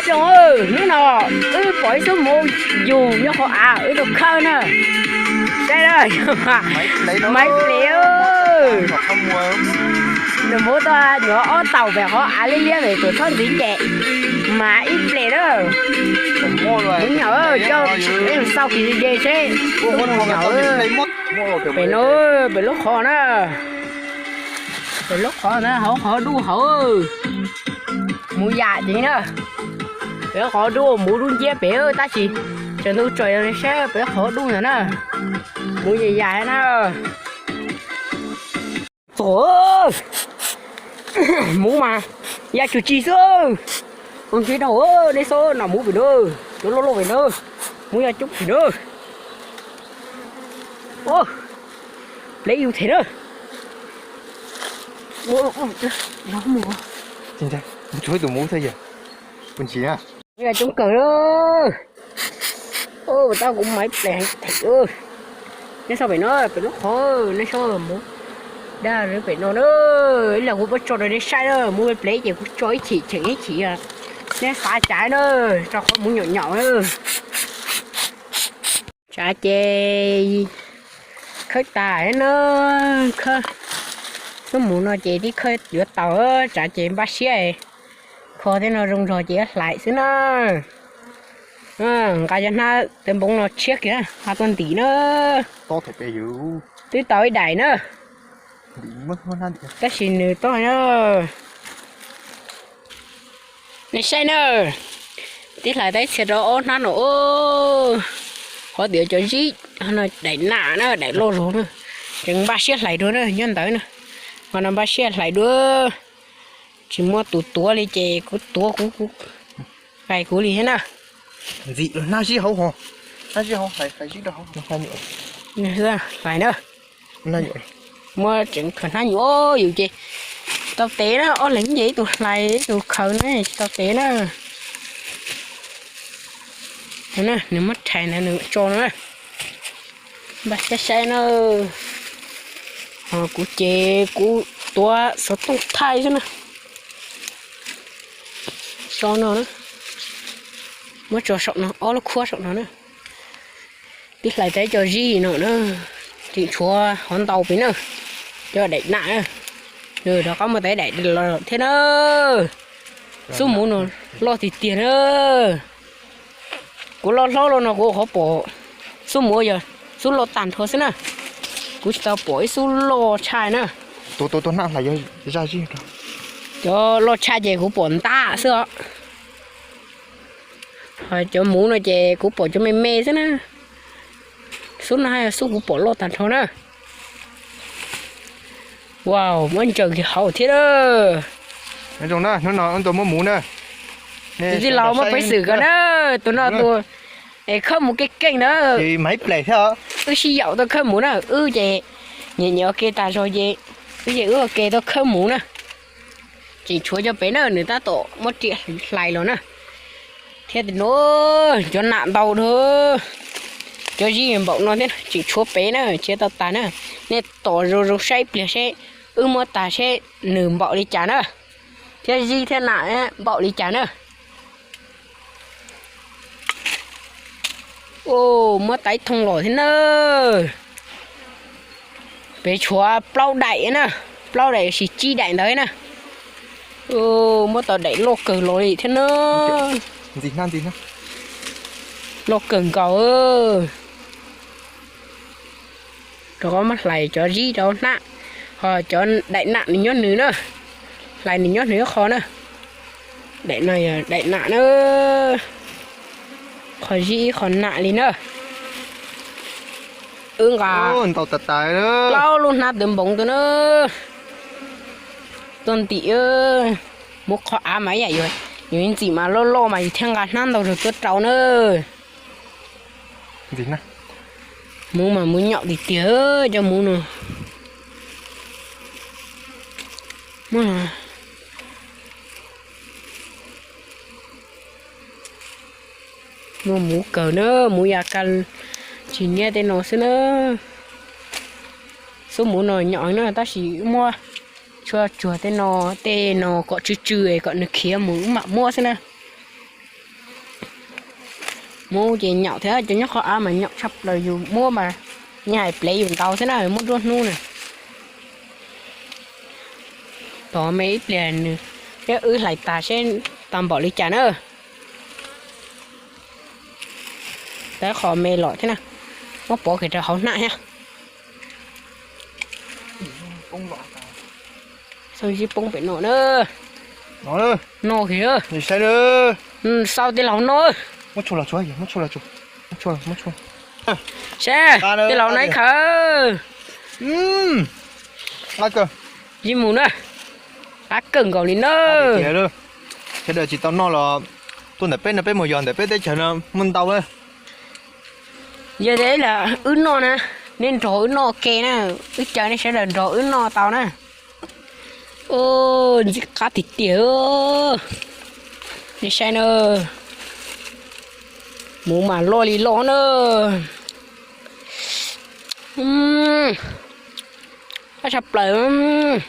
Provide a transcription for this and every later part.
Tsoom, hnub no wb pom ib xub muv yug nyob qhov av wb tuaj khawb na. Saib na, Maiv Ples, nws muv tuaj nyuam ob taum pem qhov av liab liab pem tus txhob ntxiv ces mas ib ples na. Mus nyom coj peb mus xauj kiv ze seb mus nyom pem no, pem lub qhov na. Pem lub qhov na, hauv qhov dub hauv. Mus yam ces na, pem lub qhov dub, mus dub nciab pem tab sis tsaus ntuj tsaus saib pem lub qhov dub ntawd na. Mus yam yam na. Txog, muv mas ya tsuj tsi xwb. Ua ntsis rau nej xauj no, muv pem no, cov loj loj pem no, muv ya coob pem no. Plev yus them na. Tus muv thiaj yog ua ntsis na. Coob kawg na. Tab kuv Maiv Ples heev them. Nej xauj pem no, pem lub qhov, nej xauj muv daj pem no na. Ib los kuv pab tso rau nej saib na, muv Maiv Ples ces kuv tso ib chim cheem ib chim. Nej xav cas na, rau qhov muv nyom nyom na. Tsav ces khawb tas na, khawb xub mus no ces tib khawb yuav tau, tsav ces npaj siab kho tej no zoo zog ces hlais xwb na. Nqa cov hnab tawv npoov no tshiab kiag, nqa tuaj ntim na. Twb tau ib daim na, tab sis nws tob na. Nej saib na, tib hlais tau ib txhia rau ob hnab no. Qhov tias cov zib no daim nam na, daim loj zog na, tseem npaj siab hlais dua na, nyob ntawd na. Qhov no npaj siab hlais dua, tsis muaj tus tuav li ces kuv tuav kuv, hlais kuv li thiab na. Ntxim hnab zib hauv, hnab zib hauv, hlais zib rau hauv. Hlais na, muab tseem khaws hnab nyuam yus ces tsis tau tev na, ob leeg ces ib tug hlais ib tug khaws na tsis tau tev na. Nws muab rhais ntawd nws tso no na. Npaj siab saib na. Kuv ces kuv tuav xov tooj thaij xwb na. So no na, muab tso saum no, ob lub khuab saum no na. Tib hlais tau cov zib no na, tseem tshuav hov ntau pem na, cov daim nam na. Rov qab muaj tau ib daim los thiab na. Xub muv no loj tiag tiag na. Kuv loj hlob los no kuv qhov pom xub muv yog xub loj tag nrho xwb na. Kuv tsis tau pom ib xub loj tshaj na. Cov loj tshaj ces kuv pom ntab xwb os. Cov muv no ces kuv pom cov me me xwb na. Xub no yog xub kuv pom loj tag nrho na. Wow, muab ntsaws kiag hauv thiab. Hnub no muab muv na. Tus tij laug muaj peev xwm kawg na, tus no tus es khawb muv keej keej na. Wb sib yaum tuaj khawb muv na, wb ces nyiam nyiam ua ke tas zog ces wb ces wb ua ke tuaj khawb muv na. Tseem tshuav cov pem na, nws tab tom muab riam hlais los na. Thiab no cov nam ntau dhau, cov zib npaum no thiab tseem tshuav pem na, tsis tau tas na. Nej tos zoo zoo saib pliag seb wb muab tas seb nws npaum li cas na, thiab zib thiab nam npaum li cas na. Muab tas ib thooj los thiab na. Pem tshuav plaub daim na, plaub daim sis tsib daim ntawd na. Muab tau daim loj kawg los li thiab na. Loj kawg nkaus. Rov qab muab hlais cov zib rau hnab, ho cov daim nam nws nyob nws na, hlais nws nyob nws ib qho na. Daim no yog daim nam na, qho zib ib qho nam li na. Wb nqa plaub lub hnab tawv npoov tuaj na, tuaj ntim. Muv qhov av mas ib yam yuav ntxim mas loj loj mas yus thiaj nqa hnab ntau zog tuaj rau na. Muv mas muv nyaum tiag tiag cov muv no. Muaj muv kawg na, muv yam kab tsis niab tej no xwb na. Xub muv no nyaum na tab sis muab tshuaj tsuag tej no, tej no kom tsw tsw es kom nws khiav mus mam muab xwb na. Mus ces nyaum thiab, cov nyob qhov av mas nyaum tshaj plaws, yus muab mas yeej hais plev yus ntau thiab na, muab nruab hnub na. Tos me ib pliag nws, wb hlais tas seb tau npaum li cas na. Tab qhov me los thiab na, muab pov kiag rau hauv hnab thiab. Xyov zib poob pem no na. No kiag. Saib, xav tej laus no. Saib tej laus no ib khawv. Zib mus na. Qab kawg nkaus li na. Sawv daws tsis tau noj los tuaj ntawm peb no, peb mus yos ntawm peb teb chaws no muaj ntau na. Yog tias wb noj na, nej nrog wb noj ke na, wb caw nej sawv daws nrog wb noj tau na. Ntxim qab tiag tiag. Nej saib na, mus mas loj li loj na. Qab tshaj plaws.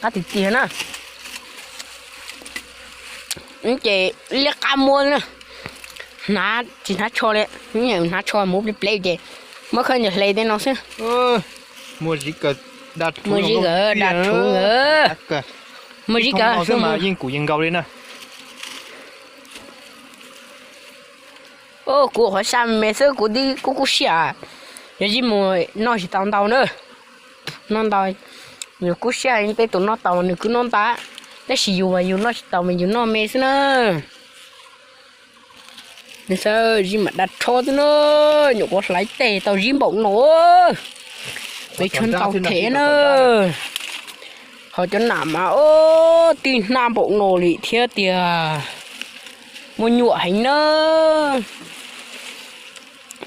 Qab tiag tiag na. Ces liab qab muab na. Hnav tsis hnav tsho li, hnav tsho mus plev plev ces muab khaub ncaws hle tej no xwb. Muaj zib kawg, dag rhuv nkawd. Muaj zib kawg xwb mas yeej kum yeej nkaus li na. Kuv qhov xya me xwb kuv tib kub kub siab. Yog zib mus noj tsis tau ntau na. Noj ntau, yus kub siab, tej tus noj tau nws kuj noj ntau, tab sis yus mas yus noj tsis tau mas yus noj me xwb na. Nws xav zib mas dag rho xwb na, nyuam qhuav hlais tes tau zib npaum no, peb tshuav ntau thiab na. Ho cov nam mas tij hnab npaum no li thiab tiag, muaj nyuam heev na.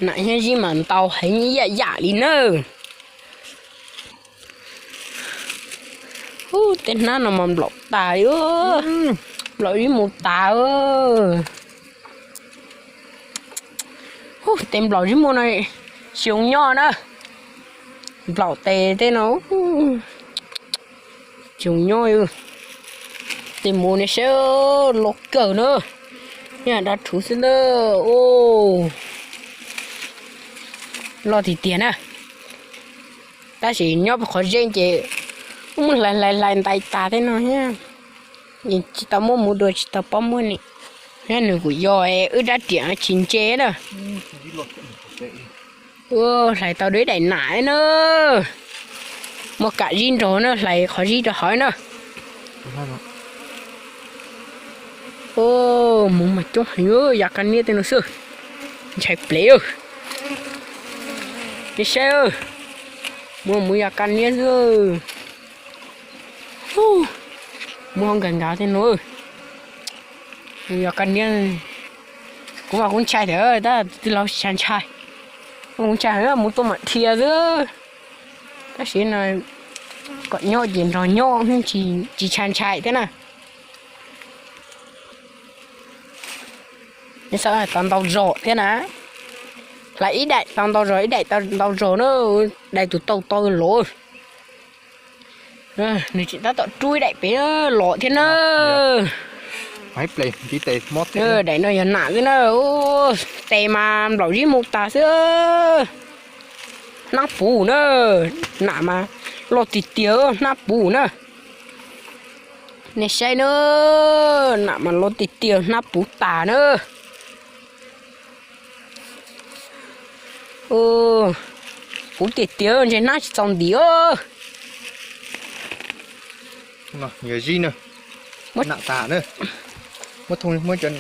Nam thiab zib mas ntau heev ib yam yam li na. Ub, tej hnab no mas nplaum tas li, nplaum zib mus tas. Ub, tej nplaum zib mus no tsis zoo nyob na. Nplaum tes tej no tsis zoo nyob. Tej mus ne saib, loj kawg na, yeej dag rhuv xwb ntag. Loj tiag tiag na. Tab sis nyob qhov zeb ces muab hlais hlais hlais ntais tas tej no thiab. Tsis tau muab mus dua, tsis tau paub muab ni. Thiab nws kuj yog wb rab riam tsis ntse na. Hlais tau dua ib daim nam na. Muab kam zib nrog na, hlais qhov zib rau hauv na. Mus mas coob heev, ya kab niab tej no xwb. Ntshai plev. Nej saib, mus mus ya kab niab xwb. Mus nkag nkag tej no. Mus ya kab niab. Kuv mas kuv ntshai thiab tab sis tij laug tsis ntshai. Kuv ntshai heev, mus tuaj mam dhia xwb. Tab sis no kom nyob ces nrog nyob, tsis ntshai ntshai thiab na. Tau ntau zog thiab na. Hlais ib daim tau ntau zog, ib daim tau ntau zog na. Dai tus tau tau los. Nws tseem tab tom rub ib daim pem los thiab na. Daim no yog nam xwb na. Tes mas nplaum zib mus tas xwb. Hnab puv na. Nam mas loj tiag tiag, hnab puv na. Nej saib na, nam mas loj tiag tiag, hnab puv tas na. Puv tiag tiag, ntshe hnab tsis txaus ntim. Yog zib na, nam tas na. Muab thoo, muab cov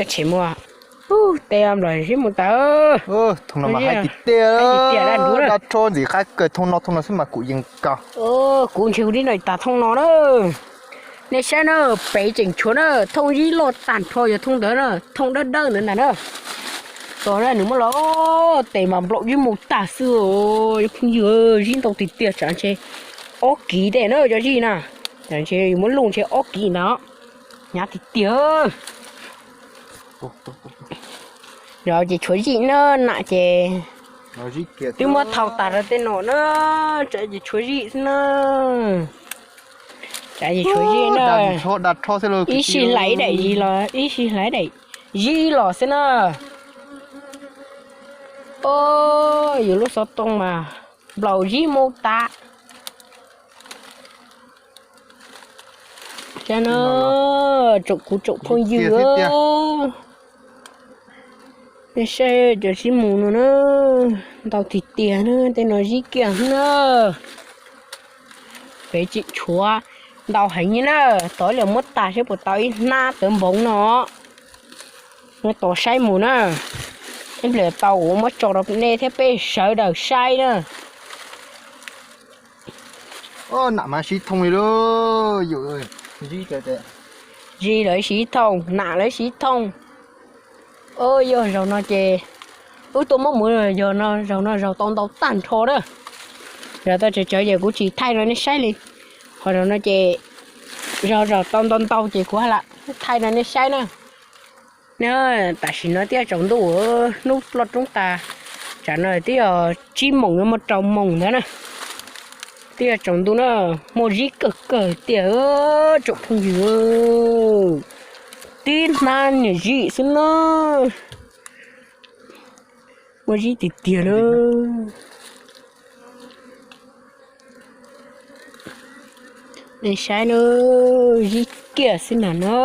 tshem mus. Tes nplaum zib mus tas. Thoo no mas haib tiag tiag, dag rho ntxim qab kawg, thoo no, thoo no xwb mas kum yees kawg. Kuv ntshe kuv li no tas thoo no na. Nej saib na, pem tseem tshuav na, thoo zib loj tag nrho yog thoo ntawd na, thoo dawb dawb ntawd ntag na. Tos na nws muab los, tes mas nplaum zib mus tag xwb. Phooj ywg, zib ntau tiag tiag, tsam ntshe ob kiv tej na cov zib na. Tsam ntshe muab luj ntshe ob kiv ntag. Hnyav tiag tiag. Yog ces tshuav zib na, nam ces twb muab thau tas rau tej no na, tsam ces tshuav zib xwb na. Tshuav zib na, ib sij hlais daim zib los, ib sij hlais daim zib los xwb na. O, yus lub xov tooj mas nplaum zib mus tas. Saib no, tsoom kuv tsoom phooj ywg, nej saib cov zib mus no na, ntau tiag tiag na, tej no zib kiag na. Peb tseem tshuav ntau heev li na, tos ib pliag muab tag saib puas tau ib hnab tawv npoov no. Muab tos saib mus na, ib pliag tau kuv muab tso rau nej thiab peb sawv daws saib na. Nam mas sib thooj li lauj, yus, zib lawv sib thooj, nam lawv sib thooj. Yog zaum no ces wb tuaj muab mus, yog no zaum no zaug tau ntau tag nrho na. Zaum tau tsawv tsawv ces kuv tsis thaij rau nej saib li. Ho zaum no ces zog zaug tau ntau ntau ces kuv lam thaij rau nej saib na. Tam sim no twb yog tsaus ntuj, hnub ploj roob tas, tsam no twb yog tsib moos yuav muaj rau moos ntawd na. Twb yog tsaus ntuj na, muaj zib kawg kawg tiag tsoom phooj ywg. Tib hnab niag zib xwb na. Muaj zib tiag tiag na. Nej saib na, zib kiag xwb na na.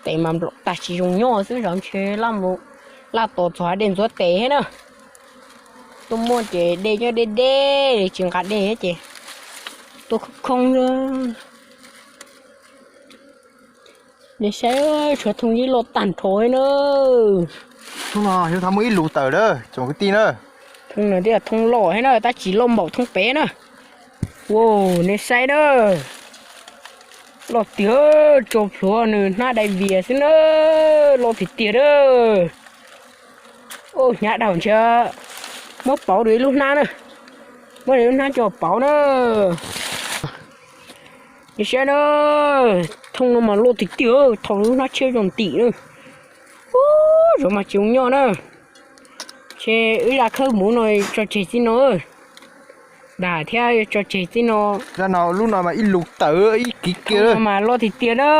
Tes mas nplaum tag tsis zoo nyob xwb, zov ntshe laj tos txog dej ntxuav tes thiab na. Tuaj muaj ces dej nyob deb deb li tsis nqa dej thiab ces tuaj khoob khoob xwb. Nej saib, tshuav thooj zib loj tag nrho thiab na. Thooj no yuav tau muaj ib lus tawm na tsoom kwv tij na. Thooj no twb yog thooj loj thiab na, tab sis loj npaum thooj pem na. Ua, nej saib na. Loj tiag, tso plhuav nws hnab dai vias xwb na. Loj tiag tiag na. Hnyav dhau ntshe muab pauv dua ib lub hnab na. Muab dua ib lub hnab tso pauv na. Nej saib na, thooj no mas loj tiag tiag, thaum lub hnab tshiab zoo ntim na. Ub, zov mas tsis zoo nyob na. Ces wb zaj khawb muv no tso tseg txij no. Dag thiab tso tseg txij no. Zaj no lub no mas ib lus tawm ib kiv kiag, mas loj tiag tiag na.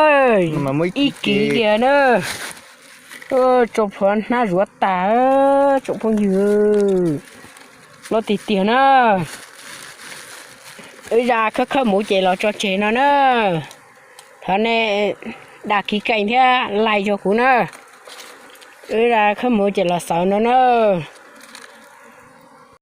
Ib kiv kiag na. Tso plhuav hnab zuav tas, tsoom phooj ywg. Loj tiag tiag na. Wb zaj khawb khawb muv ces los tso tseg no na. Thov nej dag kiv keej thiab like rau kuv na. Wb zaj khawb muv ces los xaus no na.